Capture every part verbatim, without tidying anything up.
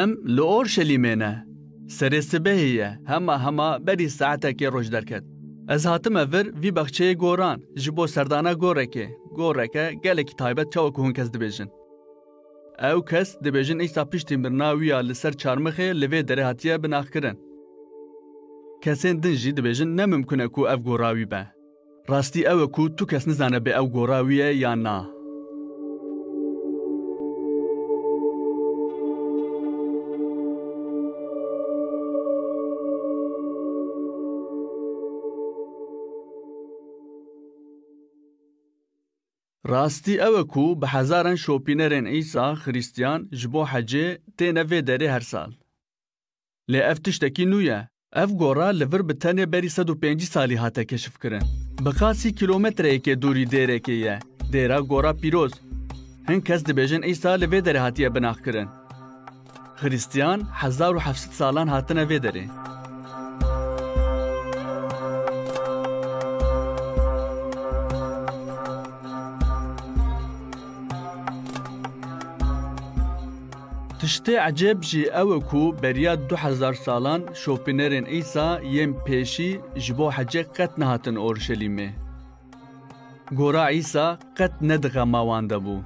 Em li Orşelîmê ne. Serê sibehê ye, hema hema berî saetekê roj derket. Ez hatime vir vî baxçeyê goran, ji bo serdana gorekê. Goreke gelekî taybet, çawa ku hûn kes dibêjin. Ew kes dibêjin Îsa piştî mirina wî ya li ser çarmixê li vê derê hatiye binaxkirin. Kesên din jî dibêjin ne mimkun e ku ev gora wî be. Rastî ew e ku tu kes nizane bê ew gora wî ye yan na. Rastî ew e ku bi hezaran şopînerên Îsa, Xristiyan, ji bo hecê têne vê derê her sal. Lê ev tiştekî nû ye. Ev gora li vir bi tenê berî sed û pêncî salî hate keşifkirin. Bi qasî kîlometreyekê dûrî dêrekê ye. Dêra Gora Pîroz. Hin kes dibêjin Îsa li vê derê hatiye binaxkirin. Xristiyan hezar û heft sed salan hatine vê derê. Tiştê ecêb jî ew e ku beriya du hezar salan şopînerên Îsa yên pêşî ji bo hecê qet nehatin Orşelîmê. Gora Îsa qet ne di xema wan de bû.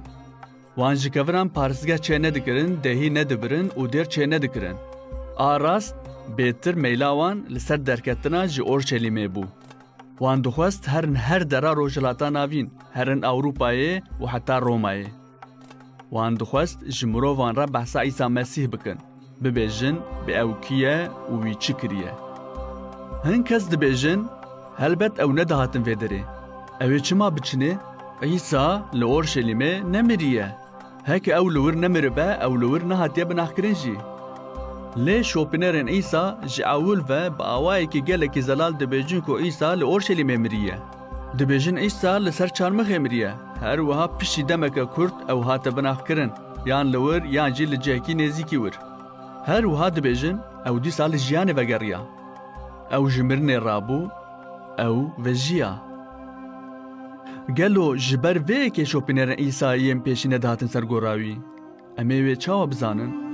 Wan ji keviran paristgeh çênedikirin, dehî nedibirin û dêr çênedikirin. A rast, bêtir meyla wan li ser derketina ji Orşelîmê bû. Wan dixwest herin her dera Rojhilata Navîn, herin Ewropayê û heta Romayê. Wan dixwest ji mirovan re behsa Îsa Mesîh bikin, bibêjin bi ew kî ye û wî çi kiriye. Hin kes dibêjin, helbet ew nedihatin vê derê. Ew ê çima biçinê? Îsa li Orşelîmê nemiriye. Heke ew li wir nemiribe, ew li wir nehatiye binaxkirin jî. Lê şopînerên Îsa ji ewil ve bi awayekî gelekî zelal dibêjin ku Îsa li Orşelîmê miriye. Dibêjin Îsa li ser çarmixê miriye. Her wiha piştî demeke kurt ew hate binaxkirin, yan li wir yan jî li cihekî nêzîkî wir. Her wiha dibêjin ew dîsa li jiyanê vegeriya. Ew ji mirinê rabû, ew vejiya. Gelo ji ber vê yekê şopînerên Îsayî yên pêşî nedihatin ser gora wî? Em ê wê çawa bizanin?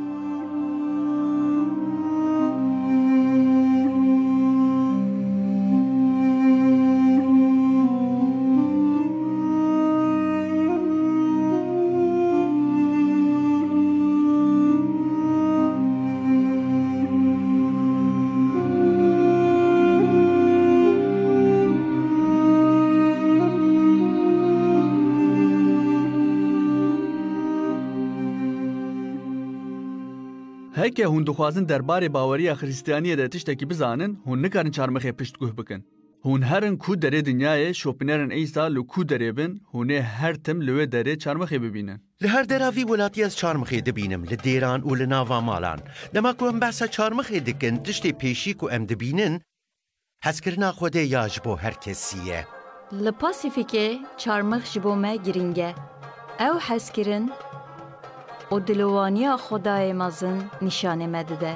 Heke hûn dixwazin derbarê baweriya Xristiyaniyê de tiştekî bizanin, hûn nikarin çarmixê piştguh bikin. Hûn herin ku derê dinyayê, şopînerên Îsa li ku derê bin, hûn ê her tim li wê derê çarmixê bibînin. Li her dera vî welatî ez çarmixê dibînim, li dêran û li nava malan. Dema ku em behsa çarmixê dikin, tiştê pêşî ku em dibînin, hezkirina Xwedê ya ji bo her kesî ye. Li Pasîfîkê çarmix ji bo me girîng e. Ew hezkirin û dilowaniya Xwedayê mezin nîşanê me dide.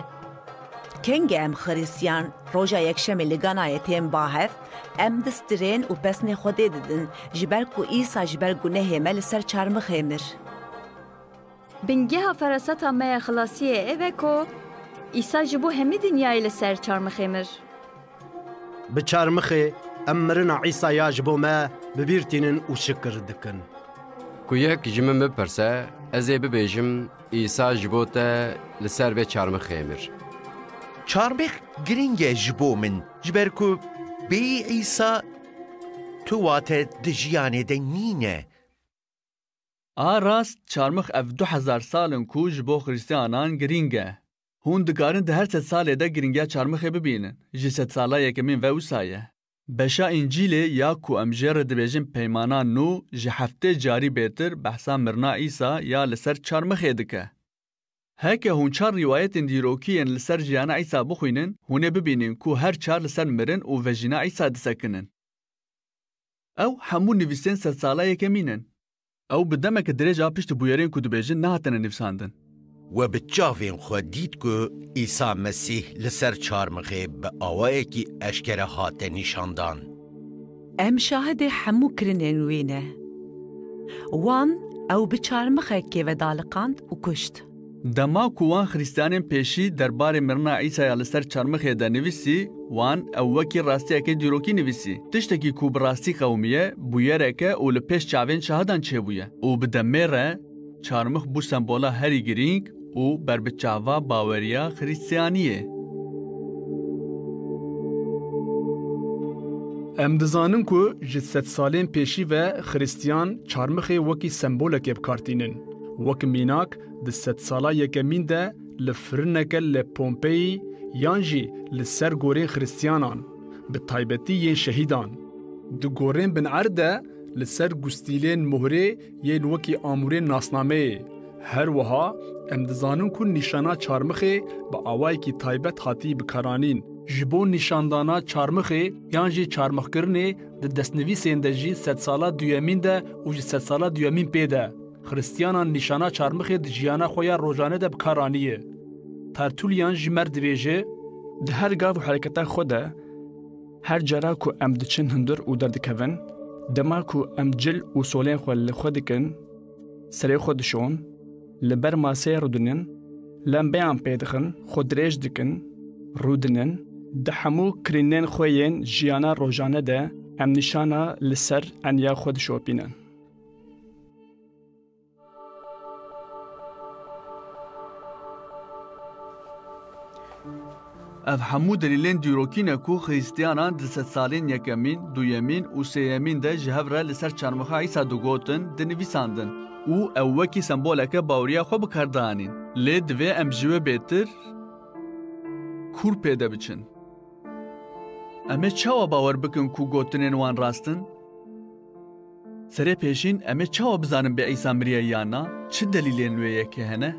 Kengê em Xiristiyan roja Yekşemê li Ganayê tên ba hev, em distirên û pesnê Xwedê didin, ji ber ku Îsa ji ber gunehê me li ser çarmixê mir. Bingeha feraseta me ya xilasiyê ev e ku Îsa ji bo hemî dinyayê li ser çarmixê mir. Bi çarmixê em mirina Îsa ya ji bo me bi bîr tînin û şikir dikin. Ku yek ji min bipirse, ez ê bibêjim, Îsa ji bo te li ser vê çarmixê mir. Çarmix girîng e ji bo min, ji ber ku bêyî Îsa tu wate di jiyanê de nîne. A rast, çarmix ev du hezar sal in ku ji bo Xristiyanan girîng e. Hûn dikarin di her sed salê de girîngiya çarmixê bibînin. Ji sedsala yekemîn ve wisa ye. Beşa Încîlê ya ku em jê re dibêjin Peymana Nû ji heftê carî bêtir behsa mirina Îsa ya li ser çarmixê dike. Heke hûn çar rîwayetên dîrokî yên li ser jiyana Îsa bixwînin, hûn ê bibînin ku her çar li ser mirin û vejîna Îsa disekinin. Ew hemû nivîsên sedsala yekemîn in. Ew bi demeke dirêj a piştî bûyerên ku dibêjin nehatine nivîsandin. We bi çavên xwe dît ku Îsa Mesîh li ser çarmixê bi awayekî eşkere hate nîşandan. Em şahidê hemû kirinên wî ne. Wan ew bi çarmixekê ve daliqand û kuşt. Dema ku wan Xristiyanên pêşî derbarê mirina Îsaya li ser çarmixê de nivîsî, wan ew wekî rastiyeke dîrokî nivîsî. Tiştekî ku bi rastî qewimiye, bûyereke û li pêş çavên şahidan çêbûye û bi demê re çarmix bû sembola herî girîng û berbiçava baweriya Xristiyaniyê. Em dizanin ku ji sedsalên pêşî ve Xristiyan çarmixê wekî sembolekê bi kar tînin. Wek mînak, di sedsala yekemîn de li firineke li Pompeyî yan jî li ser gorên Xristiyanan, bi taybetî yên şehîdan. Di gorên binerd de li ser gustîlên mohrê yên wekî amûrên nasnameyê. Her wiha em dizanin ku nîşana çarmixê bi awayekî taybet hatî bikaranîn. Ji bo nîşandana çarmixê yan jî çarmixkirinê di destnivîsên de jî sedsala duyemîn de û ji sedsala duyemîn pê de Xristiyanan nîşana çarmixê di jiyana xwe ya rojane de bi kar aniye. Tertullian ji me re dibêje, di her gav û hereketa xwe de, her cara ku em diçin hundir û derdikevin, dema ku em cil û solên xwe li xwe dikin, serê xwe dişon, li ber maseyê rûdinin, lembeyan pê dixin, xwe dirêj dikin, rûdinin, di hemû kirînên xwe yên jiyana rojane de em nîşana li ser eniya xwe dişopînin. Ev hemû delîlên dîrokî ne ku Xristiyanan di sedsalên yekemîn, duyemîn û sêyemîn de ji hev re li ser çarmixa Îsa digotin, dinivîsandin û ew wekî semboleke baweriya xwe bi kar dianîn. Lê divê em ji wê bêtir kûr pê de biçin. Em ê çawa bawer bikin ku gotinên wan rast in? Serê pêşîn, em ê çawa bizanin bê Îsa miriye yan na? Çi delîlên wê yekê hene?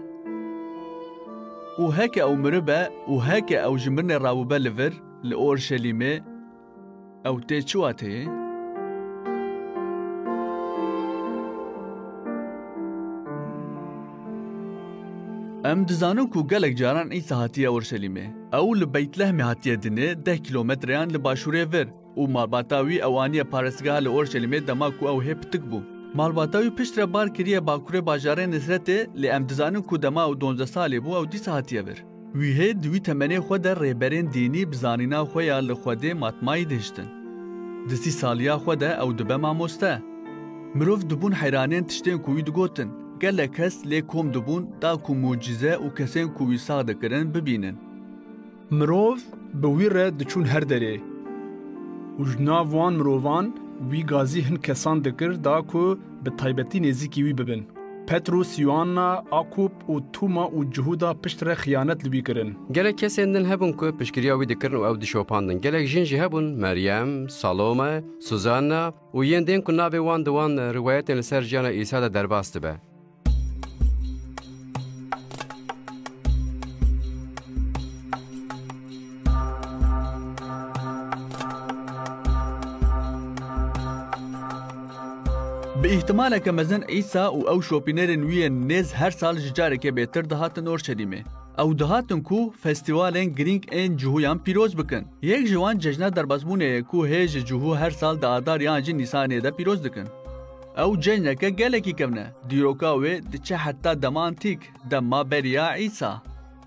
Û heke ew miribe û heke ew ji mirinê rabûbe li vir, li Orşelîmê, ew tê çi wateyê? Em dizanin ku gelek caran Îsa hatiye Orşelîmê. Ew li Beytlehmê hatiye dinê, deh kîlometreyan li başûrê vir. Û malbata wî ew aniye parêzgeha li Orşelîmê dema ku ew hê pitik bû. Malbata wî piştre bar kiriye bakurê bajarê Nisretê, lê em dizanin ku dema ew duwazdeh salî bû, ew dîsa hatiye vir. Wî hê di wî temenê xwe de rêberên dînî bi zanîna xwe ya li Xwedê matmayî dihiştin. Di sî saliya xwe de ew dibe mamoste. Mirov dibûn heyranên tiştên ku wî digotin. Gelek kes lê kom dibûn, da ku mucize û kesên ku wî sax dikirin bibînin. Mirov bi wî re diçûn her derê û ji nav wan mirovan wî gazî hin kesan dikir da ku bi taybetî nêzîkî wî bibin. Petrûs, Yuhanna, Akûb û Tûma û Cihûda piştre xiyanet li wî kirin. Gelek kesên din hebûn ku piştgiriya wî dikirin û ew dişopandin. Gelek jin jî hebûn, Meryem, Salome, Suzanna û yên din ku navê wan di wan riwayetên li ser jiyana Îsa de derbas dibe. Bi îhtimaleke mezin Îsa û ew şopînerên wî yên nêz her sal ji carekê bêtir dihatin Orşelîmê. Ew dihatin ku festîvalên girîng ên Cihûyan pîroz bikin. Yek ji wan cejna derbasbûnê ye ku hê ji Cihû her sal di Adar yan jî Nîsanê de pîroz dikin. Ew cejneke gelekî kevn e. Dîroka wê diçe heta dema antîk, dema beriya Îsa.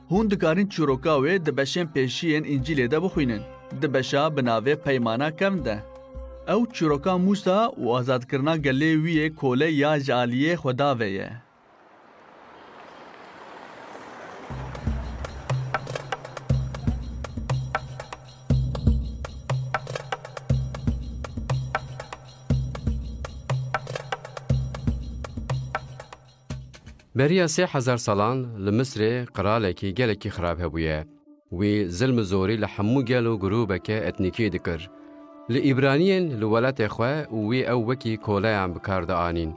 Hûn dikarin çîroka wê di beşên pêşî yên Încîlê de bixwînin. Di beşa bi navê Peymana Kevn de. Ew çîroka Mûsa û azadkirina gelê wî yê kole ya ji aliyê Xweda ve ye. Beriya sê hezar salan li Misrê qiralekî gelekî xirab hebûye. Wî zilm û zorî li hemû gel û grûbeke etnîkî dikir. Li Îbraniyên li welatê xwe û wî ew wekî koleyan bi kar dianîn.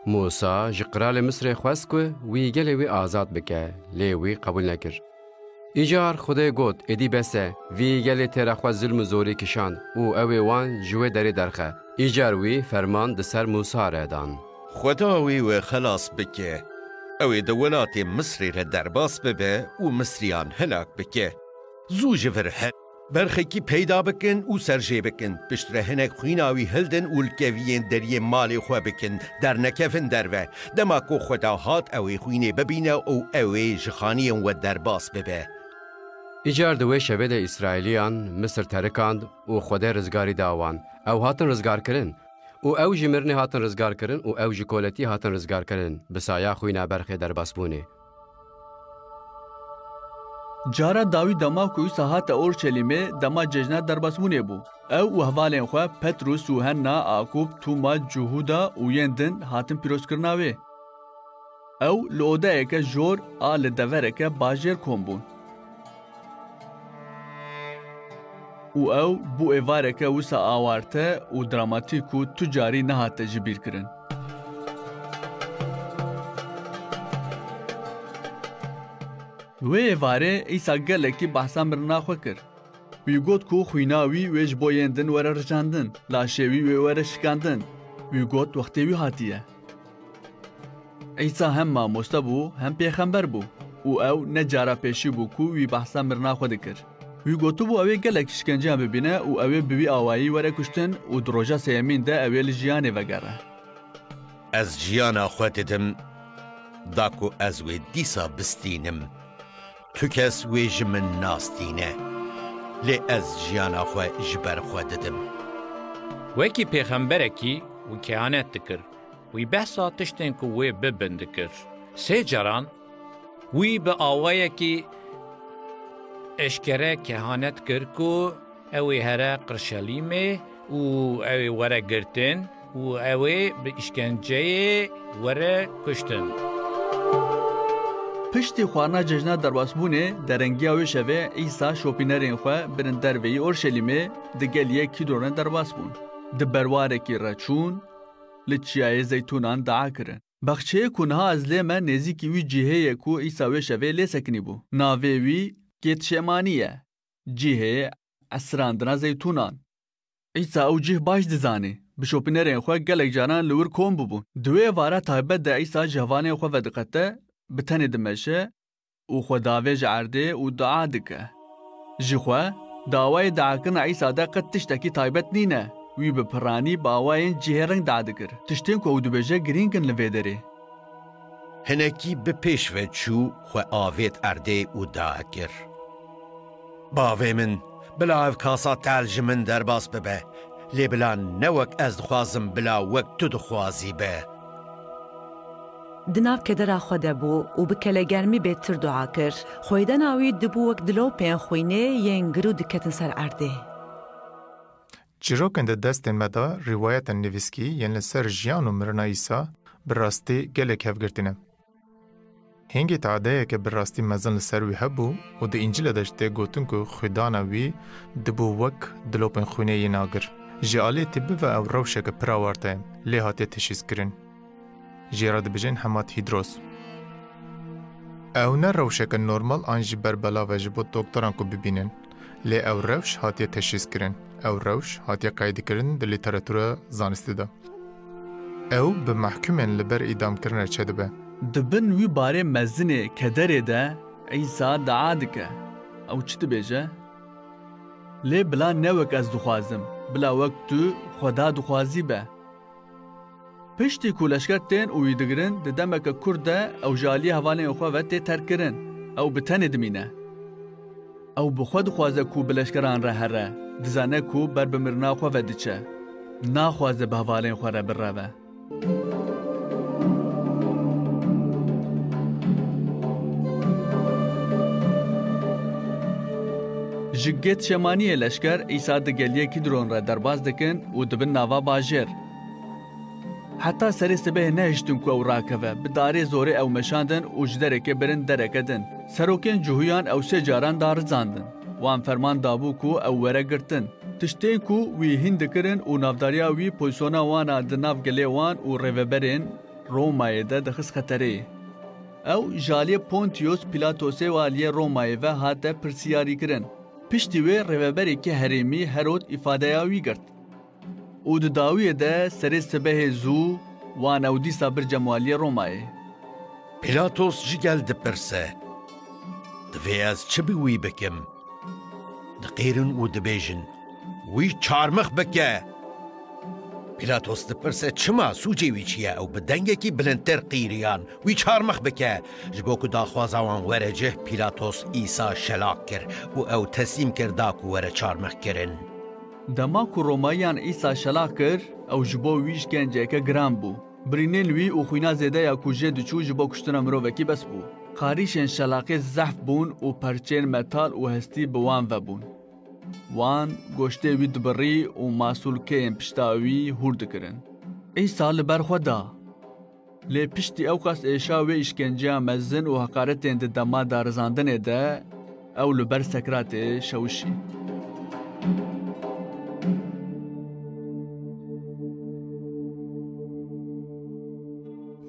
Mûsa ji qiralê Misrê xwest ku wî gelê wî azad bike, lê wî qebûl nekir. Îcar Xwedê got, êdî bes e, vî gelê têra xwe zilm û zorî kişand û ew ê wan ji wê derê derxe. Îcar wî ferman di ser Mûsa re dan. Xweda wî we xelas bike. Ew ê di welatê Misrê re derbas bibe û Misriyan hinak bike. Zû ji vir here. Berxekî peyda bikin û serjê bikin. Piştre hinek xwîna wî hildin û li keviyên deriyê malê xwe bikin. Dernekevin derve. Dema ku Xweda hat, ew ê xwînê bibîne û ew ê ji xaniyên we derbas bibe. Îcar di wê şevê de Îsraîliyan Misir terikand û Xwedê rizgarî da wan. Ew hatin rizgarkirin. Û ew ji mirinê hatin rizgarkirin û ew ji koletî hatin rizgarkirin, bi saya xwîna berxê derbasbûnê. Cara dawî dema ku Îsa hate Orşelîmê, dema cejna derbasbûnê bû. Ew û hevalên xwe Petrus û Henna, Akûb, Tûma, Cihûda û yên din hatin pîrozkirina wê. Ew li odeyeke jor a li devereke bajêr kom bûn. Û ew bû êvareke wisa awarte û dramatîk ku tu carî nehate ji bîr kirin. Wê êvarê Îsa gelekî behsa mirina xwe kir. Wî got ku xwîna wî wê ji bo yên din were rijandin, laşê wî wê were şikandin. Wî got wextê wî hatiye. Îsa hem mamoste bû, hem pêxember bû û ew ne cara pêşî bû ku wî behsa mirina xwe dikir. Wî gotibû ew ê gelek îşkenceyan bibîne û ew ê bi wî awayî were kuştin û di roja sêyemîn de ew ê li jiyanê vegere. Ez jiyana xwe didim, da ku ez wê dîsa bistînim. Tu kes wê ji min nas tîne, lê ez jiyana xwe ji ber xwe didim. Wekî pêxemberekî wî kehanet dikir. Wî behsa tiştên ku wê bibin dikir. Sê caran wî bi awayekî eşkere kehanet kir ku ew ê here Qirşelîmê û ew ê were girtin û ew ê bi îşkenceyê were kuştin. Piştî xwarina cejna derbasbûnê, derengiya wê şevê Îsa şopînerên xwe birin derveyî Orşelîmê di geliyê Kîdronê derbas bûn. Di berwarekî re çûn, li Çiyayê Zeytûnan dua kirin. Baxçeyê ku niha ez lê me nêzîkî wî cihê ye ku Îsa wê şevê lê sekinîbû. Navê wî Getşemanî ye. Cihê esirandina zeytûnan. Îsa ew cih baş dizanî. Bi şopînerên xwe gelek caran li wir kom bûbûn. Di wê êvara taybet de Îsa ji hevalên xwe vediqete, bi tenê dimeşe û xwe davêje erdê û dua dike. Ji xwe, di awayê duakirina Îsa de qet tiştekî taybet nîne. Wî bi piranî bi awayên cihê reng dua dikir. Tiştên ku ew dibêje girîng in li vê derê. Hinekî bi pêş ve çû, xwe avêt erdê û dua kir. Bavê min, bila ev kasa tel ji min derbas bibe, lê bila ne wek ez dixwazim, bila wek tu dixwazî be. Di nav kedera xwe de bû û bi kelegermî bêtir dua kir. Xwêdena wî dibû wek dilopên xwînê yên gir û diketin ser erdê. Çîrokên di destên me de rîwayetên nivîskî yên li ser jiyan û mirina Îsa bi rastî gelek hevgirtî ne. Hingî tadeyeke bi rastî mezin li ser wî hebû û di Încîlê de jî tê gotin ku xwîdana wî dibû wek dilopên xwînê yên agir. Ji aliyê tî bive ew rewşeke pir awarte ye, lê hatiye teşhîskirin. Jê re dibêjin hemathîdroz. Ew ne rewşeke normal an jî berbelav e ji bo doktoran ku bibînin. Lê ew rewş hatiye teşhîskirin. Ew rewş hatiye qeydkirin di lîteratura zanistî de. Ew bi mehkumên li ber îdamkirinê çêdibe. Di bin wî barê mezinê kederê de Îsa dua dike. Ew çi dibêje? Lê bila ne wek ez dixwazim, bila wek tu Xweda dixwazî be. Piştî ku leşker tên û wî digirin, di demeke kurt de ew ji aliyê hevalên xwe ve tê terkkirin. Ew bi tenê dimîne. Ew bi xwe dixwaze ku bi leşkeran re here, dizane ku ber bi mirina xwe ve diçe. Naxwaze bi hevalên xwe re bireve. Ji Getşemaniyê leşker Îsa di geliyê Kîdron re derbas dikin û dibin nava bajêr. Heta serê sibehê nehiştin ku ew rakeve, bi darê zorê ew meşandin û ji derekê birin dereke din. Serokên cihûyan ew sê caran darizandin. Wan ferman dabû ku ew were girtin. Tiştên ku wî hîn dikirin û navdariya wî pozîsyona wan a di nav gelê wan û rêveberên Romayê de dixist xetereyê. Ew ji aliyê Pontius Pilatosê waliyê Romayê ve hate pirsiyarîkirin. Piştî wê rêveberekî herêmî Herod îfadeya wî girt. Û di dawiyê de serê sibehê zû wan ew dîsa bir cem waliyê Romayê. Pilatos ji gel dipirse, Divê ez çi bi wî bikim? Diqîrin û dibêjin, "Wî çarmix bike!" Pîlatos dipirse, "Çima? Sûcê wî çi ye?" Ew bi dengekî bilindtir qîriyan, "Wî çarmix bike!" Ji bo ku daxwaza wan were cih, Pîlatos Îsa şelaq kir û ew teslîm kir da ku were çarmix kirin. Dema ku Romayiyan Îsa şelaq kir, ew ji bo wî îşkenceyeke giran bû. Birînên wî û xwîna zêde ya ku jê diçû ji bo kuştina mirovekî bes bû. Qarîşên şelaqê zehf bûn û perçeyên metal û hestî bi wan ve bûn. Wan goştê wî dibirî û masûlkeyên pişta wî hûr dikirin. Îsa li ber xwe da. Lê piştî ew qas êşa wê îşkenceya mezin û heqaretên di dema darizandinê de, ew li ber sekratê şewişî.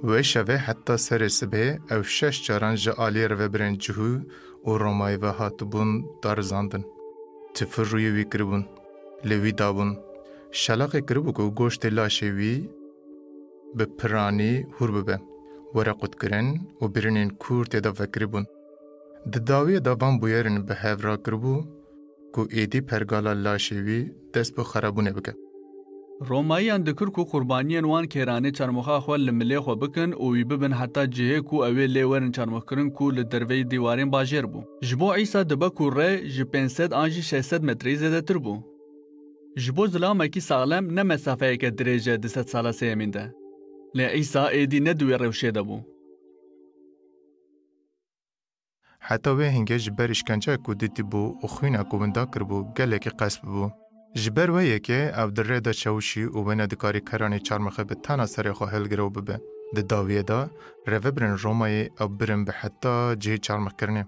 Wê şevê heta serê sibê ew şeş caran ji aliyê rêvebirên cihû û Romayê ve hatibûn darizandin. Tifir rûyê wî kiribûn, lê wî dabûn. Şelaqê kiribû ku goştê laşê wî bi piranî hûr bibe, were qutkirin û birînên kûr tê de vekiribûn. Di dawiyê de van bûyerên bi hev rakiribû ku êdî pergala laşê wî dest bi xerabûnê bike. Romayiyan dikir ku qurbaniyên wan kêranê çarmûxa xwe li milê xwe bikin û wî bibin heta cihê ku ew ê lê werin çarmûxkirin ku li derveyî dîwarên bajêr bû. Ji bo Îsa dibe ku rê ji pênc sed an jî şeş sed metreyî zêdetir bû. Ji bo zilamekî saxlem ne mesafeyeke dirêj e di sedsala sêyemîn de. Lê Îsa êdî ne di wê rewşê de bû. Heta wê hingê ji ber îşkenceya ku dîtibû û xwîna ku winda kiribû gelekî qesp bû. Ji ber wê yekê ew di rê de çewişî û wê nedikarî keranê çarmixê bi tena serê xwe hilgire û bibe. Di dawiyê de rêvebirên Romayê ew birin bi heta cihê çarmixkirinê.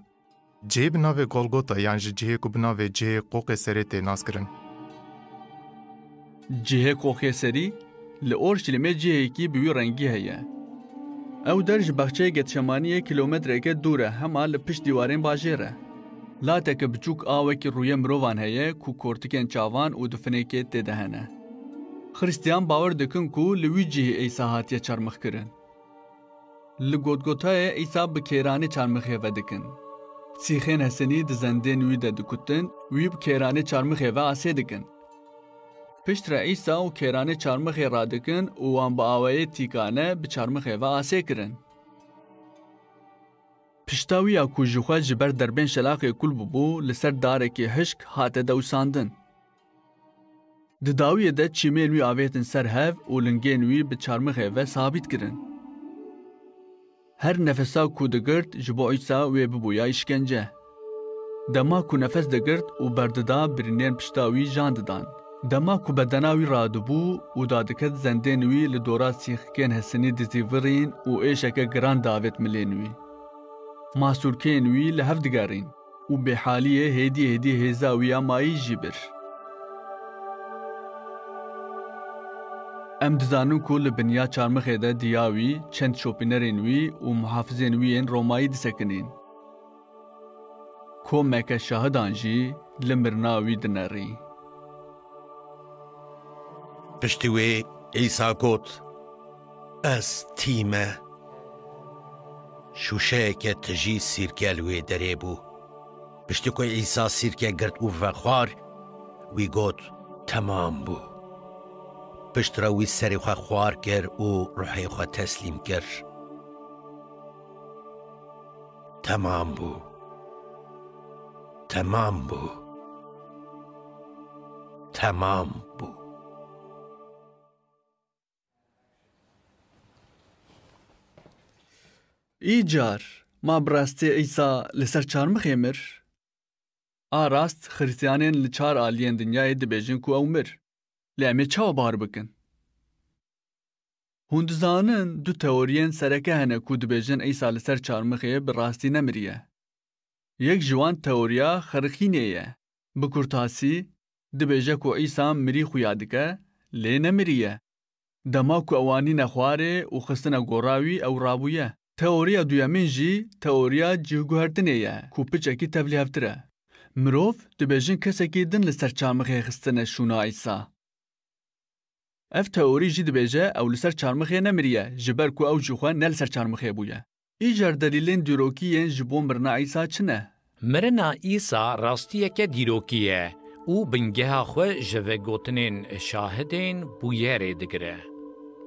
Cihê bi navê Golgota yan ji cihê ku bi navê cihê qoqê serê tê naskirin. Cihê qoxê serî li Orşlîmê cihekî bi wî rengî heye. Ew der ji baxçeyê Getşemaniyê kîlometreke dûr e, hema li pişt dîwarên bajêr e. Lateke biçûk a wekî rûyê mirovan heye ku kortikên çavan û difinekê tê de hene. Xristiyan bawer dikin ku li wî cihî Îsa hatiye çarmixkirin. Li Gotgotayê Îsa bi kêranê çarmixê ve dikin. Sîxên hesinî di zendên wî de dikutin, wî bi kêranê çarmixê ve asê dikin. Piştre Îsa û kêranê çarmixê radikin û wan bi awayê tîkane bi çarmixê ve asê kirin. Pişta wî ya ku ji xwe ji ber derbên şelaqê kul bûbû, li ser darekî hişk hate dewsandin. Di dawiyê de çîmên wî avêtin ser hev û lingên wî bi çarmixê ve sabît kirin. Her nefesa ku digirt, ji bo Îsa wê bibûya îşkence. Dema ku nefes digirt û berdida, birînên pişta wî jan didan. Dema ku bedena wî radibû û dadiket, zendên wî li dora sîxikên hesinî dizîvirîn û êşeke giran davêt milên wî. Masûlkeyên wî li hev digerîn û bêhaliyê hêdî hêdî hêza wî ya mayî jî bir. Em dizanin ku li binya çarmixê de diya wî, çend şopînerên wî û muhafizên wî yên Romayî disekinîn. Komeke şahidan jî li mirina wî dinerî. Piştî wê Îsa got, "Ez tî me." Şûşeyeke tijî sîrke li wê derê bû. Piştî ku Îsa sîrke girt û vexwar, wî got, "Temam bû." Piştre wî serê xwe xwar kir û ruhê xwe teslîm kir. Temam bû. Temam bû. Temam bû. Îcar, ma bi rastî Îsa li ser çarmixê mir? A rast, Xristiyanên li çar aliyên dinyayê dibêjin ku ew mir. Lê em ê çawa bawer bikin? Hûn dizanin du teoriyên sereke hene ku dibêjin Îsa li ser çarmixê bi rastî nemiriye. Yek ji wan teoriya xerixînê ye. Bi kurtasî, dibêje ku Îsa mirî xuya dike, lê nemiriye. Dema ku ew anîne xwarê û xistine gora wî, ew rabûye. Teoriya duyemîn jî teoriya cihguhertinê ye, ku piçekî tevlihevtir e. Mirov dibêjin kesekî din li ser çarmixê xistine şûna Îsa. Ev teorî jî dibêje ew li ser çarmixê nemiriye, ji ber ku ew jixwe ne li ser çarmixê bûye. Îcar delîlên dîrokî yên ji bo mirina Îsa çi ne? Mirina Îsa rastiyeke dîrokî ye û bingeha xwe ji vegotinên şahidên bûyerê digire.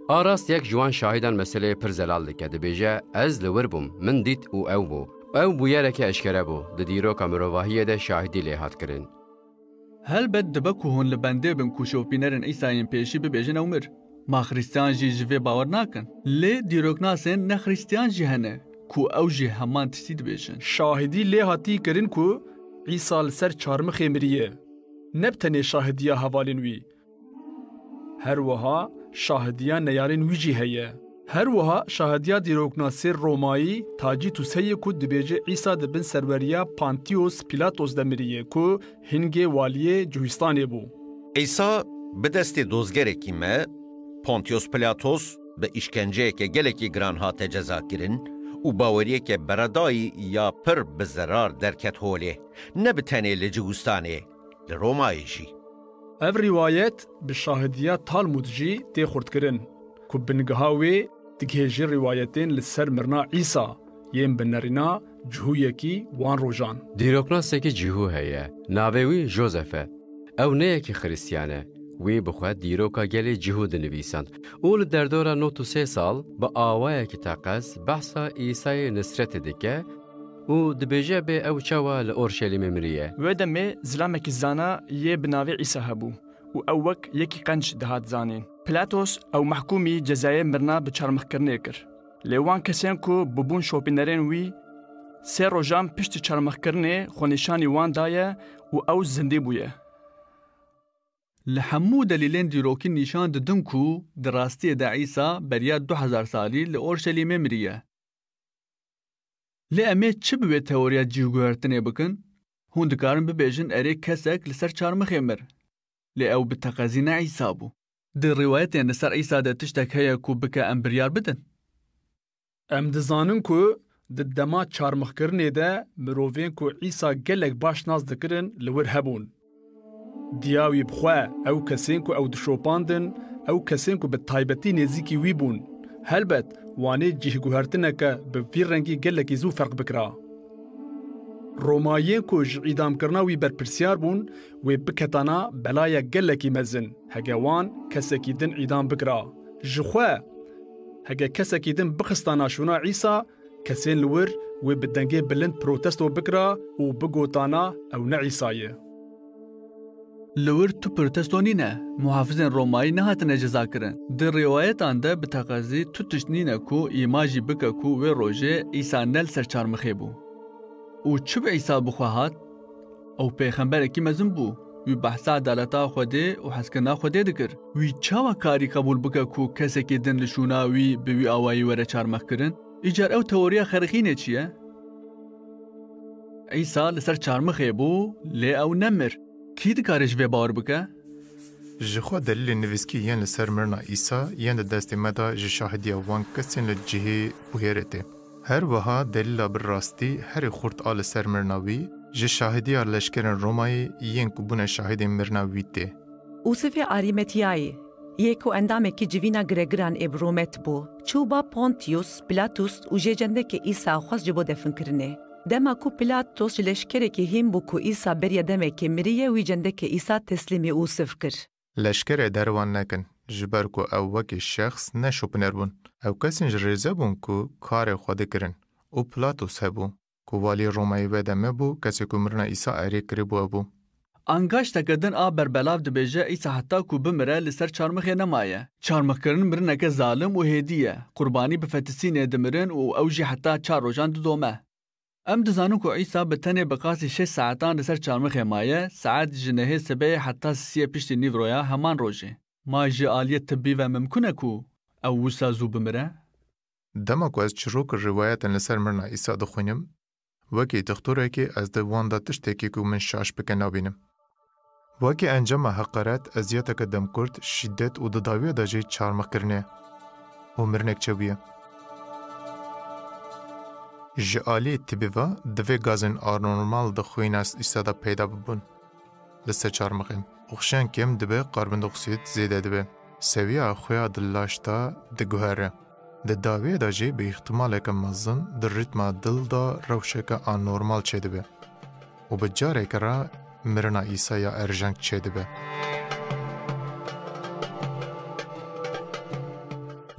A rast yek ji wan şahidan meseleyê pir zelal dike, dibêje, Ez li wir bûm, min dît û ew bû. Ew bûyereke eşkere bû, di dîroka mirovahiyê de şahidî lê hat kirin. Helbet dibe ku hûn li bendê bin ku şopînerên Îsayên pêşî bibêjin ew mir. Ma Xristiyan jî ji vê bawer nakin. Lê dîroknasên ne Xristiyan jî hene ku ew jî heman tiştî dibêjin. Şahidî lê hatî kirin ku Îsa li ser çarmixê miriye. Ne bi tenê şahidiya hevalên wî. Her wiha şahidiya neyarên wî jî heye. Her wiha şahidiya dîroknasê Romayî Tacîtus heye ku dibêje Îsa di bin serweriya Pantiyos Pilatos de miriye ku hingê waliyê Cihûstanê bû. Îsa bi destê dozgerekî me, Pontius Pilatos, bi îşkenceyeke gelekî giran hate cezakirin û baweriyeke beredayî ya pir bi zerar derket holê, ne bi tenê li Cihûstanê, li Romayê jî. Ev rîwayet bi şahidiya Talmûd jî tê xurtkirin, ku bingeha wê digihêje rîwayetên li ser mirina Îsa yên bi nerîna cihûyekî wan rojan. Dîroknasekî cihû heye, navê wî Joseph e. Ew ne yekî Xristiyan e. Wî bi xwe dîroka gelê cihû dinivîsand û li derdora nod û sê sal bi awayekî teqez behsa Îsayê Nisretê dike û dibêje bê ew çawa li Orşelîmê miriye. Wê demê zilamekî zana yê bi navê Îsa hebû û ew wek yekî qenc dihat zanîn. Pilatos ew mehkûmî cezayê mirina bi çarmixkirinê kir. Lê wan kesên ku bûbûn şopînerên wî, sê rojan piştî çarmixkirinê xwenîşanî wan daye û ew zindî bûye. Li hemû delîlên dîrokî nîşan didin ku di rastiyê de Îsa beriya du hezar salî li Orşelîmê miriye. Lê em ê çi bi wê teoriya cihguhertinê bikin? Hûn dikarin bibêjin erê kesek li ser çarmixê mir. Lê ew bi teqezî ne Îsa bû. Di rîwayetên li ser Îsa de tiştek heye ku bike em biryar bidin? Em dizanin ku di dema çarmixkirinê de mirovên ku Îsa gelek baş nas dikirin li wir hebûn. Diya wî bi xwe ew kesên ku ew dişopandin, ew kesên ku bi taybetî nêzîkî wî bûn. Helbet, wanê cihguhertineke bi vî rengî gelekî zû ferq bikira. Romayiyên ku ji îdamkirina wî berpirsiyar bûn, wê biketana belaya gelekî mezin, hege wan kesekî din îdam bikira. Ji xwe, hege kesekî din bixistana şûna Îsa, kesên li wir wê bi dengê bilind protesto bikira û bigotana, Ew ne Îsa ye. Li wir tu protesto nîne, muhafizên Romayî nehatine cezakirin. Di rîwayetan de bi teqezî tu tişt nîne ku îmajî bike ku wê rojê Îsa ne li ser çarmixê bû. Û çi bi Îsa bi xwe hat? Ew pêxemberekî mezin bû. Wî behsa edaleta Xwedê û hezkirina Xwedê dikir. Wî çawa karî qebûl bike ku kesekî din li şûna wî bi wî awayî were çarmixkirin? Îcar ew teoriya xerixînê çi ye? Îsa li ser çarmixê bû, lê ew nemir. Kî dikare ji vê bawer bike? Ji xwe delîlên nivîskî yên li ser mirina Îsa yên di destê me de ji şahidiya wan kesên li cihê bûyerê tê. Her wiha delîla bi rastî herî xurt a li ser mirina wî, ji şahidiya leşkerên Romayê yên ku bûne şahidên mirina wî tê. Ûsifê Arîmetiyayê, yê ku endamekî civîna giregiran ê bi Romet bû, çû ba Pontius Pilatus û jê cendekê Îsa xwest ji bo definkirinê. Dema ku Pilatus ji leşkerekî hîn bû ku Îsa beriya demekê miriye, wî cendekê Îsa teslîmî Ûsif kir. Leşkerê derwan nekin, ji ber ku ew wekî şexs ne şopiner bûn. Ew kesên ji rêze bûn ku karê xwe dikirin û Pilatus hebû, ku walî Romayê wê demê bû, kesê ku mirina Îsa erê kiribû ew bû. Angaşteke din a berbelav dibêje Îsa heta ku bimire li ser çarmixê nemaye. Çarmixkirin mirineke zalim û hêdî ye. Qurbanî bi fetisînê dimirin û ew jî heta çar rojan didome. Em dizanin ku Îsa bi tenê bi qasî şeş saetan li ser çarmixê maye, saet ji nehê sibehê heta sisiyê piştî nîvroya heman rojê. Ma ji aliyê tibbî ve mimkun e ku ew wisa zû bimire? Dema ku ez çirok û rîwayetên li ser mirina Îsa dixwînim, wekî dixtorekî ez di wan de tiştekî ku min şaş bike nabînim. Wekî encama heqaret, eziyeteke demkurt, şîdet û di dawiya de jî çarmixkirinê û mirinek çêbûye. Ji alî tibî ve divê gazên anormal di xwîna Îsa de peyda bibûn. Li ser çarmixê oksîjen kêm dibe, karbondoksid zêde dibe. Seviya xwe ya di laş de diguhere. Di dawiyê de jî bi îhtimaleke mezin di rîtma dil de rewşeke anormal çêdibe. û bi careke re mirina Îsaya erjeng çêdibe.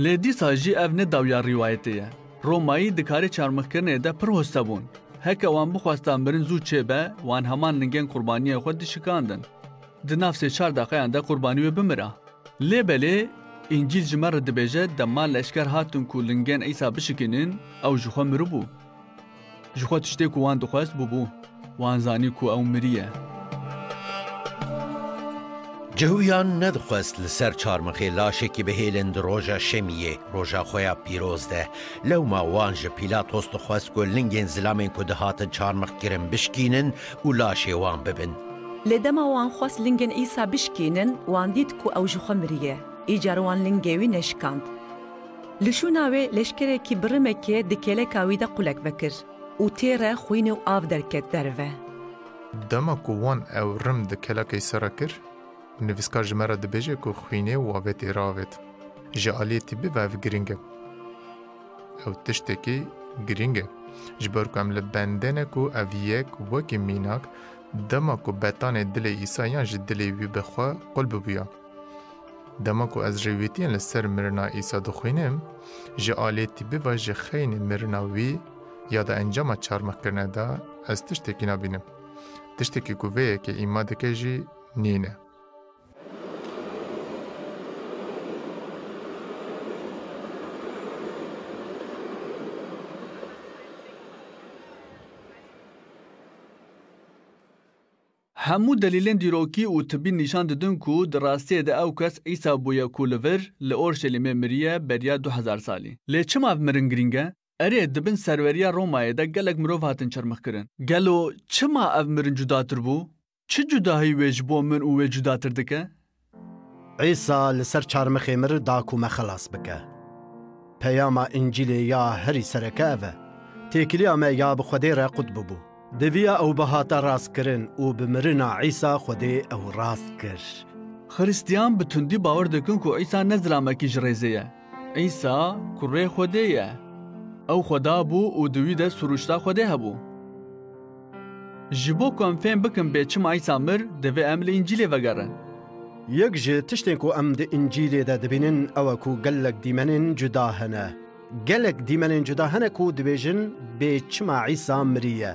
Lê dîsa jî ev ne dawiya rîwayetê ye. Romayî di karê çarmixkirinê de pir hoste bûn. Heke wan bixwesta mirin zû çêbe, wan heman lingên qurbaniyên xwe dişikandin. Di nav sê çar deqeyan de qurbanî wê bimira. Lê belê, Încîl ji me re dibêje, dema leşker hatin ku lingên Îsa bişikînin, ew ji xwe miribû. Ji xwe tiştê ku wan dixwest bûbû. Wan zanî ku ew miriye. Cihuyan nedixwest li ser çarmixê laşekî bihêlin di roja şemiyê, roja xwe ya pîroz de. Lewma wan ji Pîlatos dixwest ku lingên zilamên ku dihatin çarmix kirin bişkînin û laşê wan bibin. Lê dema wan xwest lingên Îsa bişkînin, wan dît ku ew ji xwe miriye. Îcar wan lingê wî neşikand. Li şûna wê leşkerekî bi rimekê di kêleka wî de qulek vekir û tê re xwînê û av derket derve. Dema ku wan ew rim di kêleka Îsa re kir, nivîskar ji me re dibêje ku xwînê û avêtê re avêt. Ji aliyê tîbî ve ev girîng e. Ew tiştekî girîng e. Ji ber ku em li bendê ne ku ev yek wekî mînak, dema ku betanê dilê Îsa yan ji dilê wî bi xwe qul bibûya. Dema ku ez rêwîtiyên li ser mirina Îsa dixwînim, ji aliyê tîbî ve ji xeynî mirina wî ya di encama çarmixkirine de ez tiştekî nabînim. Tiştekî ku vê yekê îma dike jî nîne. Hemû delîlên dîrokî û tibî nîşan didin ku di rastiyê de ew kes Îsa bûye ku li vir li Orşelîmê miriye beriya du hezar salî. Lê çima ev mirin girîng e? Erê, di bin serweriya Romayê de gelek mirov hatin çermixkirin. Gelo çima ev mirin cudatir bû? Çi cudahî wê ji bo min û wê cudatir dike? Îsa li ser çarmixê mir da ku me xelas bike. Peyama Încîlê ya herî sereke ev e. Têkiliya me ya bi Xwedê re qut bibû. Diviya ew bihata rastkirin û bi mirina Îsa Xwedê ew rast kir. Xiristiyan bi tundî bawer dikin ku Îsa ne zilamekî ji rêzê ye. Îsa kurê Xwedê ye. Ew Xweda bû û di wî de sirûşta Xwedê hebû. Ji bo ku em fêm bikin bê çima Îsa mir, divê em li Încîlê vegerin. Yek ji tiştên ku em di Încîlê de dibînin ew e ku gelek dîmenên cuda hene. Gelek dîmenên cuda hene ku dibêjin bê çima Îsa miriye.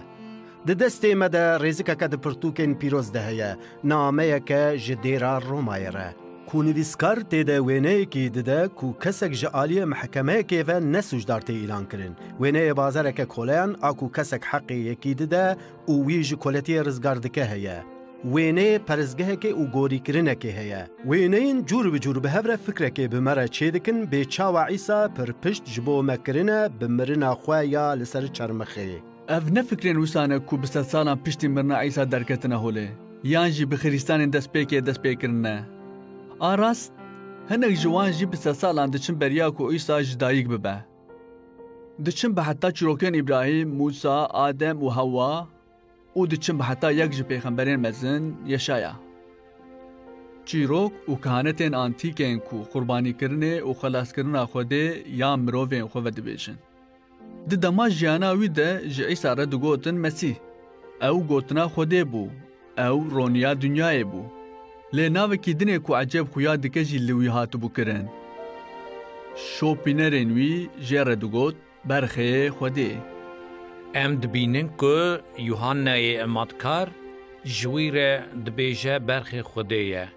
Di destê me de rêzikeke di pirtûkên pîroz de heye, nameyeke ji dêra Romayê re. Ku nivîskar tê de wêneyekî dide ku kesek ji aliyê mehkemeyekê ve ne sûcdar tê îlan kirin. Wêneyê bazareke koleyan a ku kesek heqê yekî dide û wî ji koletiyê rizgar dike heye. Wêneyê perestgehekê û gorîkirinekê heye. Wêneyên cûr bi cûr bi hev re fikrekê bi me re çêdikin bê çawa Îsa pir pişt ji bo me kirine bi mirina xwe ya li ser çermixê. Ev ne fikrên wisa ne ku bi sedsalan piştî mirina Îsa derketine holê, yan jî bi Xirîstanên destpêkê dest pê kirine. A rast, hinek ji wan jî bi sedsalan diçin beriya ku Îsa ji dayik bibe. Diçin bi heta çîrokên Îbrahîm, Mûsa, Adem û Hewa û diçin bi heta yek ji pêxemberên mezin, Yeşaya. Çîrok û kehanetên antîk ên ku qurbanîkirinê û xelaskirina Xwedê ya mirovên xwe vedibêjin. Di dema jiyana wî de ji Îsa re digotin Mesîh. Ew gotina Xwedê bû. Ew roniya dinyayê bû. Lê navekî dinê ku ecêb xuya dike jî li wî hatibû kirin. Şopînerên wî jê re digot, Berxê Xwedê. Em dibînin ku Yuhanneyê Ematkar ji wî re dibêje Berxê Xwedê ye.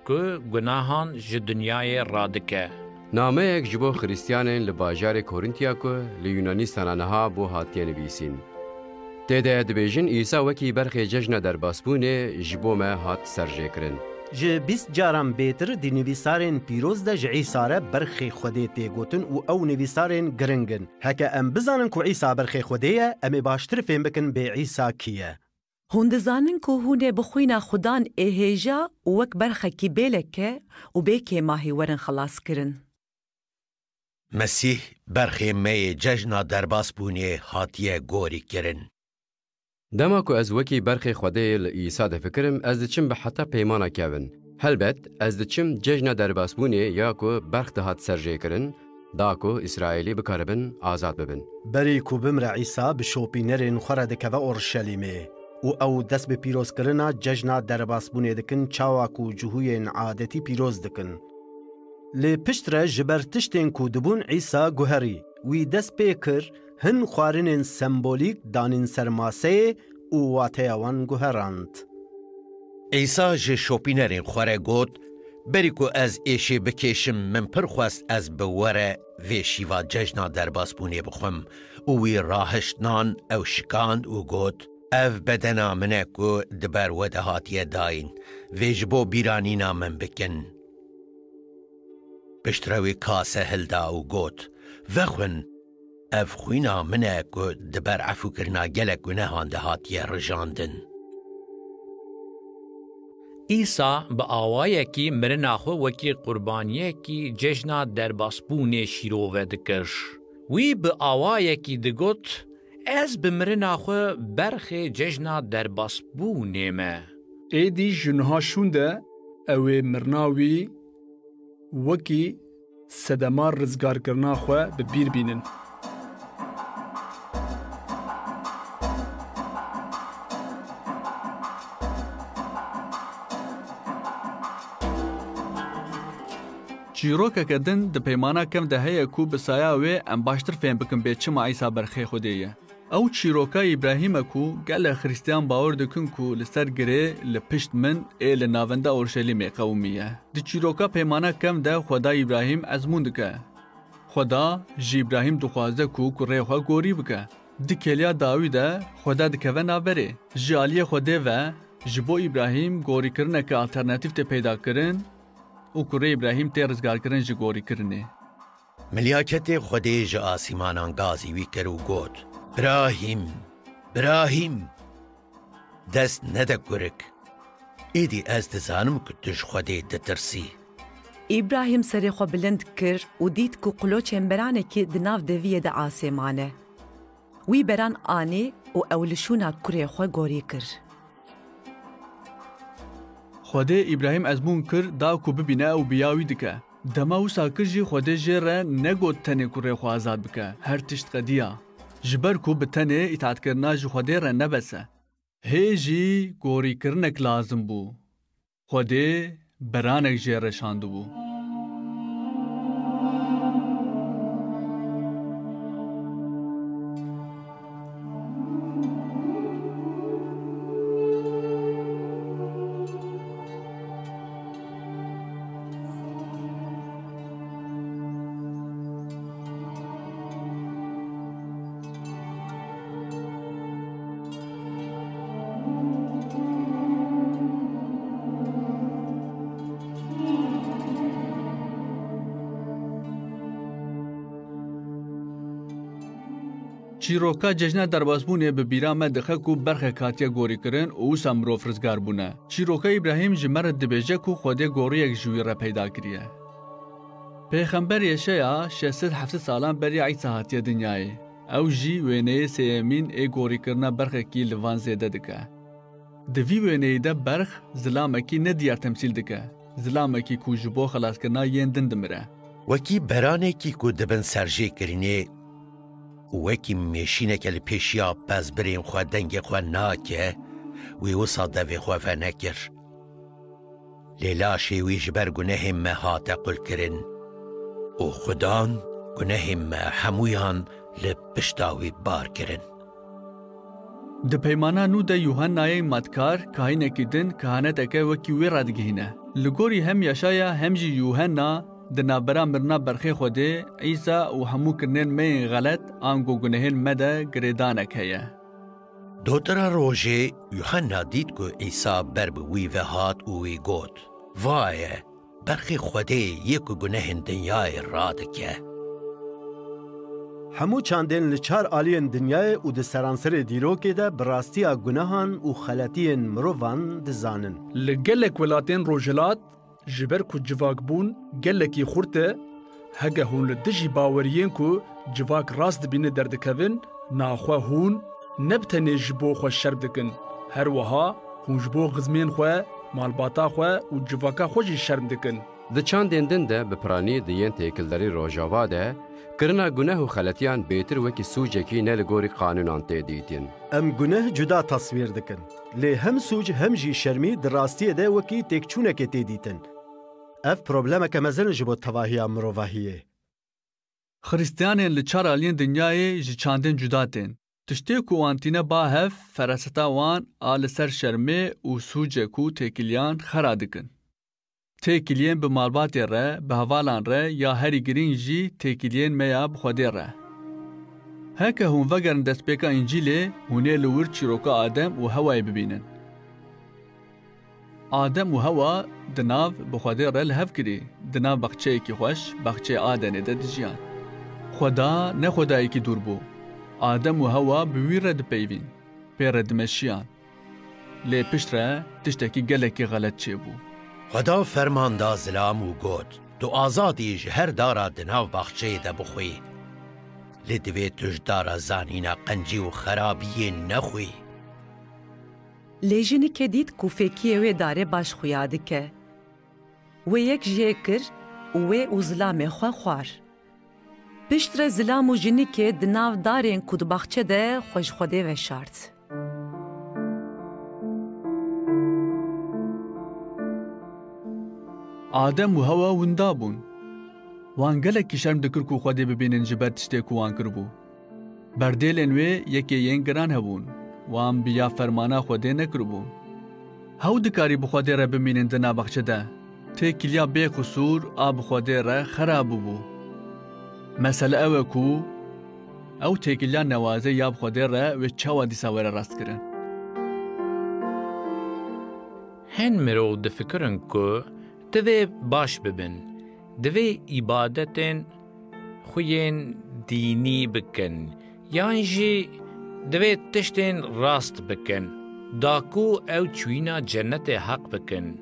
Ku gunahan ji dinyayê radike. Nameyek ji bo Xiristiyanên li bajarê Korintya ku li Yunanîstana niha bû hatiye nivîsîn. Tê de dibêjin Îsa wekî berxê cejna derbasbûnê ji bo me hat serjêkirin. Ji bîst caran bêtir di nivîsarên pîroz de ji Îsa re berxê Xwedê tê gotin û ew nivîsarên giring in. Heke em bizanin ku Îsa berxê Xwedê ye, em ê baştir fêm bikin bê Îsa kî ye. Hûn dizanin ku hûn ê bi xwîna Xudan ê hêja û wek berxekî bê leke û bê kêmahî werin xelaskirin. Mesîh berxê me yê cejna derbasbûnê hatiye gorîkirin. Dema ku ez wekî berxê Xwedê li Îsa difikirim, ez diçim bi heta peymana kevin. Helbet, ez diçim cejna derbasbûnê ya ku berx dihat serjêkirin, da ku Îsraîlî bikaribin azad bibin. Berî ku bimre Îsa bi şopînerên xwe re dikeve Orşelîmê. û ew dest bi pîrozkirina cejna derbasbûnê dikin, çawa ku cihûyên adetî pîroz dikin. Lê piştre ji ber tiştên ku dibûn Îsa guherî, wî dest pê kir hin xwarinên sembolîk danîn ser maseyê û wateya wan guherand. Îsa ji şopînerên xwe re got, "Berî ku ez êşê bikêşim, min pir xwest ez bi we re vê şîva cejna derbasbûnê bixwim." Û wî rahişt nan, ew şikand û got, "Ev bedena min e ku di ber we de hatiye dayîn. Vê ji bo bîranîna min bikin." Piştre wî kase hilda û got, "Vexwin, ev xwîna min e ku di ber efûkirina gelek gunehan de hatiye rijandin." Îsa bi awayekî mirina xwe wekî qurbaniyekî cejna derbasbûnê şîrove dikir. Wî bi awayekî digot, "Ez bi mirina xwe berxê cejna derbasbûnê me." Êdî ji niha şûnde ew ê mirina wî wekî sedema rizgarkirina xwe bi bîr bînin. Çîrokeke din di Peymana Kev de heye ku bi saya wê em baştir fêm bikin bê çima Îsa berxê Xwedê ye. Ew çîroka Îbrahîm e ku gelek Xristiyan bawer dikin ku li ser girê li pişt min ê li navenda Orşelîmê qewimiye. Di çîroka Peymana Kev de Xweda Îbrahîm ezmûn dike. Xweda ji Îbrahîm dixwaze ku kurê xwe gorî bike. Di kêliya dawî de Xweda dikeve navberê. Ji aliyê Xwedê ve ji bo Îbrahîm gorîkirineke alternatîf tê peydakirin û kurê Îbrahîm tê rizgarkirin ji gorîkirinê. Milyaketê Xwedê ji asîmanan gazî wî kir û got, "Birahîm, Birahîm, dest nede kurik. Êdî ez dizanim ku tu ji Xwedê ditirsî." Îbrahîm serê xwe bilind kir û dît ku qiloçên beranekî di nav deviyê de asê mane. Wî beran anî û ew li şûna kurê xwe gorî kir. Xwedê Îbrahîm ezmûn kir, da ku bibîne ew bi ya wî dike. Dema wisa kir jî Xwedê jê re negot tenê kurê xwe azad bike, her tişt qediya. Ji ber ku bi tenê îtaatkirina ji Xwedê re ne bes e. Hê jî gorîkirinek lazim bû. Xwedê beranek jê re şandibû. Çîroka cejna derbasbûnê bi bîra me dixe ku berxek hatiye gorîkirin û wisa mirov rizgar bûne. Çîroka Îbrahîm ji me re dibêje ku Xwedê goriyek ji wî re peyda kiriye. Pêxember Yeşaya şeş sed heft sed salan beriya Îsa hatiye dinyayê. Ew jî wêneyê sêyemîn ê gorîkirina berxekî li van zêde dike. Di vî wêneyî de berx zilamekî nediyar temsîl dike, zilamekî ku ji bo xelaskirina yên din dimire. Wekî beranekî ku di bin serjêkirînê û wekî mêşîneke li pêşiya pezbirên xwe dengê xwe nake, wî wisa devê xwe venekir. Lê laşê wî ji ber gunehên me hate qulkirin û Xudan gunehên me hemûyan li pişta wî bar kirin. Di Peymana Nû de Yuhennayê Matkar, kahînekî din, kehaneteke wekî wê radigihîne. Li gorî hem Yaşaya hem jî Yuhenna di navbera mirina berxê Xwedê, Îsa û hemû kirinên me yên xelet ango gunehên me de girêdanek heye. Dotira rojê Yuhenna dît ku Îsa ber bi wî ve hat û wî got, "Vaye, berxê Xwedê yê ku gunehên dinyayê radike." Hemû çandên li çar aliyên dinyayê û di seranserê dîrokê de bi rastiya gunehan û xeletiyên mirovan dizanin. Li gelek welatên Rojhilat, ji ber ku civakbûn gelekî xurt e, heke hûn li dijî baweriyên ku civak rast dibîne derdikevin, naxwe hûn ne bi tenê ji bo xwe şerm dikin, her wiha hûn ji bo xizmên xwe, malbata xwe û civaka xwe jî şerm dikin. Di çandên din de bi piranî di yên têkildarî rojava de kirina guneh û xeletiyan bêtir wekî sûcekî ne li gorî qanûnan tê dîtin. Em guneh cuda teswîr dikin. Lê hem sûc hem jî şermî di rastiyê de wekî têkçûnekê tê dîtin. Ev problemeke mezin ji bo tevahiya mirovahiyê. Xristiyanên li çar aliyên dinyayê ji çandên cuda tên. Tiştê ku wan tîne ba hev, feraseta wan a li ser şermê û sûcê ku têkiliyan xera dikin. Têkiliyên bi malbatê re, bi hevalan re ya herî girîng jî têkiliyên me ya bi Xwedê re. Heke hûn vegerin destpêka Încîlê, hûn ê li wir çîroka Adem û Hewayê bibînin. Adem û Hewa di nav bi Xwedê re li hev kirî, di nav baxçeyekî xweş, baxçeyê Adenê de dijiyan. Xweda ne Xwedayekî dûr bû. Adem û Hewa bi wî re dipeyvîn, pê re dimeşiyan. Lê piştre tiştekî gelekî xelet çêbû. Xweda ferman da zilam û got, Tu azad î ji her dara di nav baxçeyê de bixwî. Lê divê tu ji dara zanîna qencî û xerabiyê nexwî. Lê jinikê dît ku fêkiyê wê darê baş xuya dike. Wê yek jê kir û wê û zilamê xwe xwar. Piştre zilam û jinikê di nav darên ku di baxçe de xwe ji Xwedê veşart. Adem û Hewa winda bûn. Wan gelekî şerm dikir ku Xwedê bibînin ji ber tiştê ku wan kiribû. Berdêlên wê yekê yên giran hebûn. Wan bi ya fermana Xwedê nekiribû. Hew dikarî bi Xwedê re bimînin di nav baxçe de. Têkiliya bê qisûr a bi Xwedê re xera bûbû. Mesele ew e ku ew têkiliya newazê ya bi Xwedê re wê çawa dîsa were rastkirin? Hin mirov difikirin ku divê baş bibin, divê îbadetên xwe yên dînî bikin, yan jî divê tiştên rast bikin, da ku ew çûyîna cennetê heq bikin.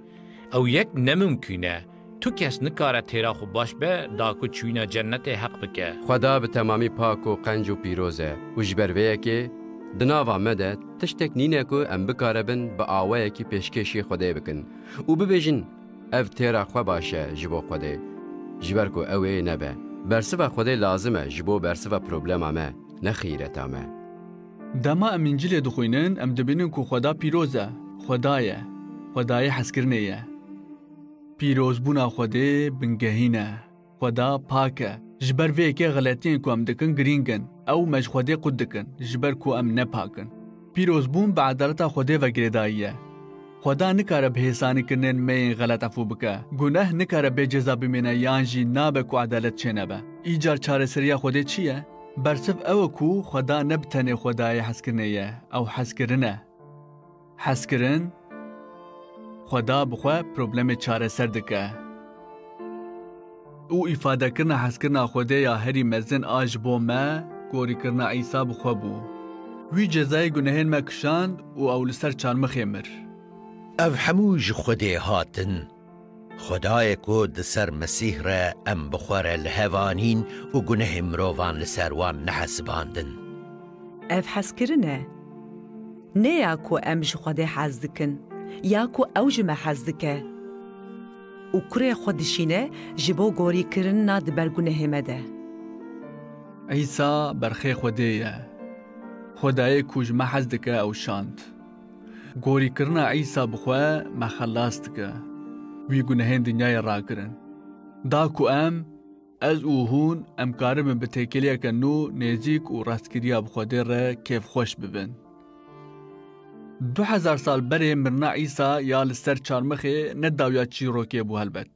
Ew yek ne mimkûn e. Tu kes nikare têra xwe baş be, da ku çûyîna cennetê heq bike. Xweda bi temamî pak û qenc û pîroz e û ji ber vê yekê di nava me de tiştek nîne ku em bikaribin bi awayekî pêşkêşî Xwedê bikin û bibêjin, Ev têra xwe baş e ji bo Xwedê, ji ber ku ew ê nebe. Bersiva Xwedê lazim e ji bo bersiva problema me, ne xîreta me. Dema em Încîlê dixwînin, em dibînin ku Xweda pîroz e, Xweda ye, Xwedayê hezkirinê ye. Pîrozbûna Xwedê bingehîn e. Xweda pak e. Ji ber vê yekê xeletiyên ku em dikin girîng in. Ew me ji Xwedê qut dikin, ji ber ku em nepak in. Pîrozbûn bi edaleta Xwedê ve girêdayî ye. Xweda nikare bi hêsanîkirinên me yên xelet efû bike. Guneh nikare bê ceza bimîne yan jî nabe ku edalet çênebe. Îcar çareseriya Xwedê çi ye? Bersiv ew e ku Xweda ne bi tenê Xwedayê hezkirinê ye, ew hezkirin e. Hezkirin, Xweda bi xwe problemê çareser dike. Û îfadekirina hezkirina Xwedê ya herî mezin a ji bo me, gorîkirina Îsa bi xwe bû. Wî cezayê gunehên me kişand û ew li ser çarmixê mir. Ev hemû ji Xwedê hatin. Xwedayê ku di ser Mesîh re em bi xwe re li hev anîn û gunehê mirovan li ser wan nehesibandin. Ev hezkirin e. Ne ya ku em ji Xwedê hez dikin, ya ku ew ji me hez dike û kurê xwe dişîne ji bo gorîkirina di ber gunehê me de. Îsa berxê Xwedê ye. Xwedayê ku ji me hez dike ew şand. Gorîkirina Îsa bi xwe me xelas dike. Wî gunehên dinyayê rakirin. Da ku em, ez û hûn, em karibin bi têkiliyeke nû nêzîk û rastgiriya bi Xwedê re kêfxweş bibin. Du hezar sal berê mirina Îsa ya li ser çarmixê ne dawiya çîrokê bû helbet.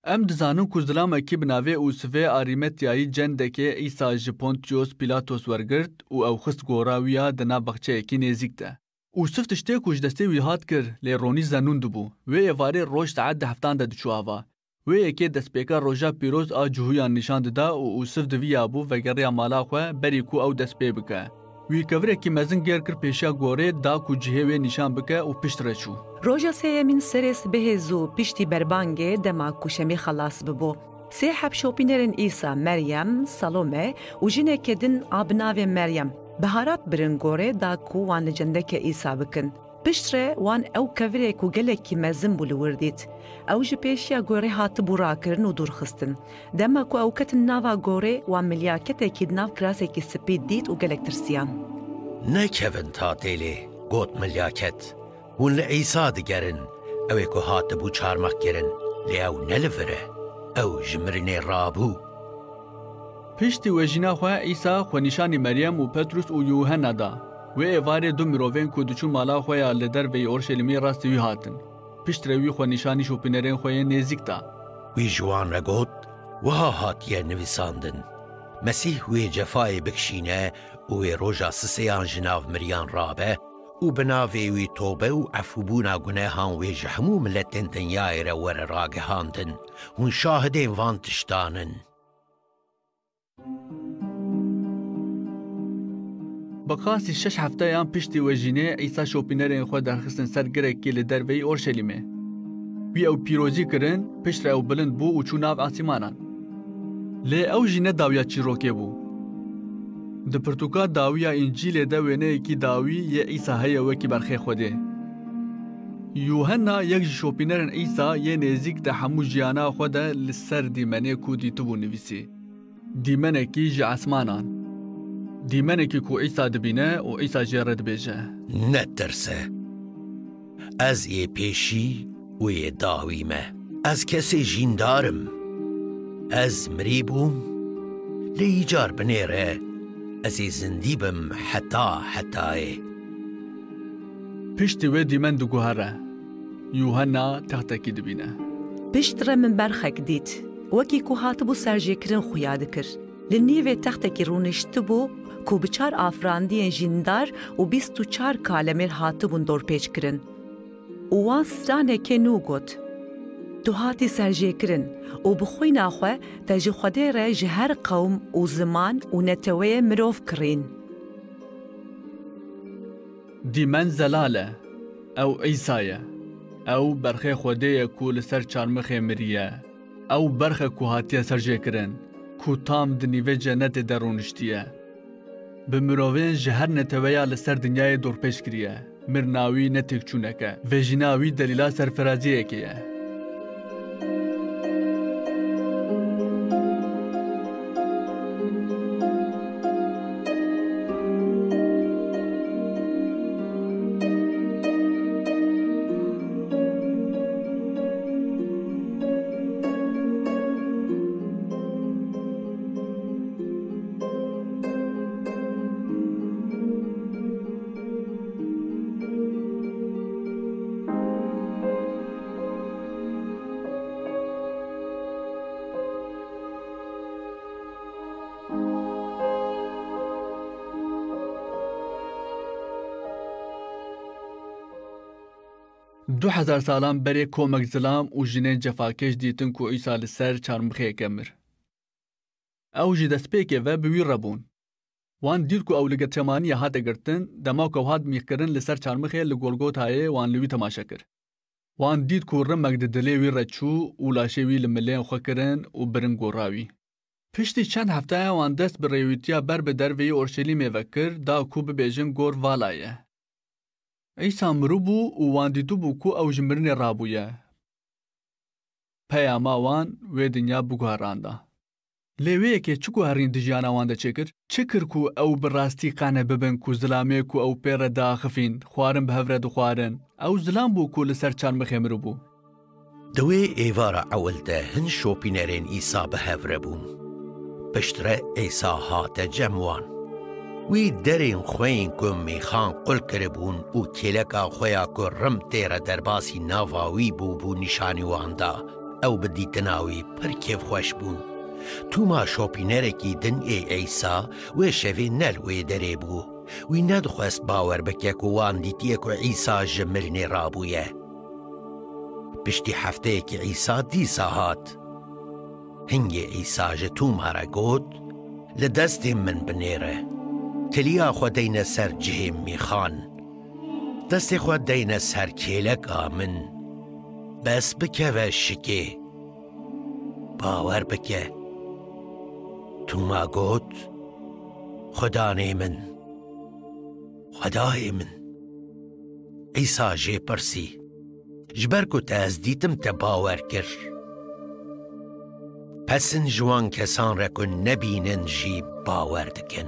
Em dizanin ku zilamekî bi navê Ûsivê Arîmetiyayî cendekê Îsa ji Pontiyos Pîlatos wergirt û ew xist gora wî ya di nav baxçeyekî nêzîk de. Ûsiv tiştê ku ji destê wî hat kir, lê ronî zenûn dibû. Wê êvarê roj saet di heftan de diçû ava. Wê yekê destpêka roja pîroz a cihûyan nîşan dida û Ûsiv di vî ya bû vegeriya mala xwe berî ku ew dest pê bike. Wî kevirekî mezin gêr kir pêşiya gorê da ku cihê wê nîşan bike û pişt re çû. Roja sêyemîn serê sibehê zû piştî berbangê dema ku şemî xelas bibû. Sê heb şopînerên Îsa, Meryem, Salome û jineke din a bi navê Meryem, biharat birin gorê da ku wan li cendeke Îsa bikin. Piştre wan ew kevirê ku gelekî mezin bû li wir dît. Ew ji pêşiya gorê hatibû rakirin û dûrxistin. Dema ku ew ketin nava gorê, wan milyaketekî di nav kirasekî spî dît û gelek tirsiyan. Nekevin ta têlê, got milyaket. Hûn li Îsa digerin, ew ê ku hatibû çarmixkirin, lê ew ne li vir e. Ew ji mirinê rabû. Piştî wêjîna xwe Îsa xwe nîşanî Meryem û Petrus û Yûhenna da. Wê êvarê du mirovên ku diçûn mala xwe ya li derveyî Orşelîmê rastî wî hatin. Piştre wî xwe nîşanî şopînerên xwe yên nêzîk da. Wî ji wan re got, Wiha hatiye nivîsandin, Mesîh wê cefayê bikişîne û wê roja sisêyan ji nav miriyan rabe û bi navê wî tobe û efûbûna gunehan wê ji hemû miletên dinyayê re were ragihandin. Hûn şahidên van tiştan in. Bi qasî şeş hefteyan piştî wêjînê Îsa şopînerên xwe derxistin ser girekî li derveyî Orşelîmê. Wî ew pîrozî kirin, piştre ew bilind bû û çû nav asîmanan. Lê ew jî ne dawiya çîrokê bû. Di pirtûka dawiya Încîlê de wêneyekî dawî yê Îsa heye wekî berxê Xwedê. Yûhenna, yek ji şopînerên Îsa yê nêzîk, di hemû jiyana xwe de li ser dîmenê ku dîtibû nivîsî. Dîmenekî ji esmanan. Dîmenekî ku Îsa dibîne û Îsa jê re dibêje, Netirse. Ez yê pêşî û yê dawî me. Ez kesê jîndar im. Ez mirî bûm, lê îcar binêre ez ê zindî bim heta hetayê. Piştî wê dîmen diguhere. Yûhenna textekî dibîne. Pişt re min berxek dît, wekî ku hatibû serjêkirin xuya dikir. Li nîvê textekî rûniştibû ku bi çar afirandiyên jîndar û bîst û çar kalemêr hatibûn dorpêç kirin. Û wan stranekê nû got, Tu hatî serjêkirin û bi xwîna xwe te ji Xwedê re ji her qewm û ziman û neteweyê mirov kirîn. Dîmen zelal e. Ew Îsa ye. Ew berxê Xwedê ye ku li ser çarmixê miriye. Ew berx e ku hatiye serjêkirin, ku tam di nîvê cenetê de rûniştiye. Bi mirovên ji her neteweya li ser dinyayê dorpêç kiriye. Mirina wî ne têkçûnek e. Vêjîna wî delîla serfiraziyekê ye. Du hezar salan berê komek zilam û jinên cefakêş dîtin ku Îsa li ser çarmixê kemir. Ew ji destpêkê ve bi wî re bûn. Wan dît ku ew li Getsemaniyê hate girtin, dema ku ew hat mîxkirin li ser çarmixê li Golgotayê wan li wî temaşe kir. Wan dît ku rimek di dilê wî re çû û laşê wî li milên xwe kirin û birin gora wî. Piştî çend hefteyan wan dest bi rêwîtiya ber bi derveyî Orşelîmê ve kir, da ku bibêjin gor vala ye. Îsa miribû û wan dîtibû ku ew ji mirinê rabûye. Peyama wan wê dinya biguheranda. Lê wê yekê çi guherîn di jiyana wan de çêkir? Çi kir ku ew bi rastî qane bibin ku zilamê ku ew pê re diaxifîn, xwarin bi hev re dixwarin? Ew zilam bû ku li ser çarmixê miribû. Di wê êvara ewil de hin şopînerên Îsa bi hev re bûn. Piştre Îsa hate cem wan. Wî derên xweyên ku mêxan qul kiribûn û kêleka xwe ya ku rim tê re derbasî nava wî bûbû nîşanî wan da. Ew bi dîtina wî pir kêfxweş bûn. Tûma şopînerekî din ê Îsa wê şevê ne li wê derê bû. Wî nedixwest bawer bike ku wan dîtiye ku Îsa ji mirinê rabûye. Piştî hefteyekî Îsa dîsa hat. Hingê Îsa ji Tûma re got, Li destên min binêre. Kiliya xwe deyne ser cihê mîxan. Destê xwe deyne ser kêleka min. Bes bikeve şikê. Bawer bike. Tûma got, Xudanê min, Xwedayê min. Îsa jê pirsî, "Ji ber ku te ez dîtim, te bawer kir. Pesin ji wan kesan re ku nebînin jî bawer dikin."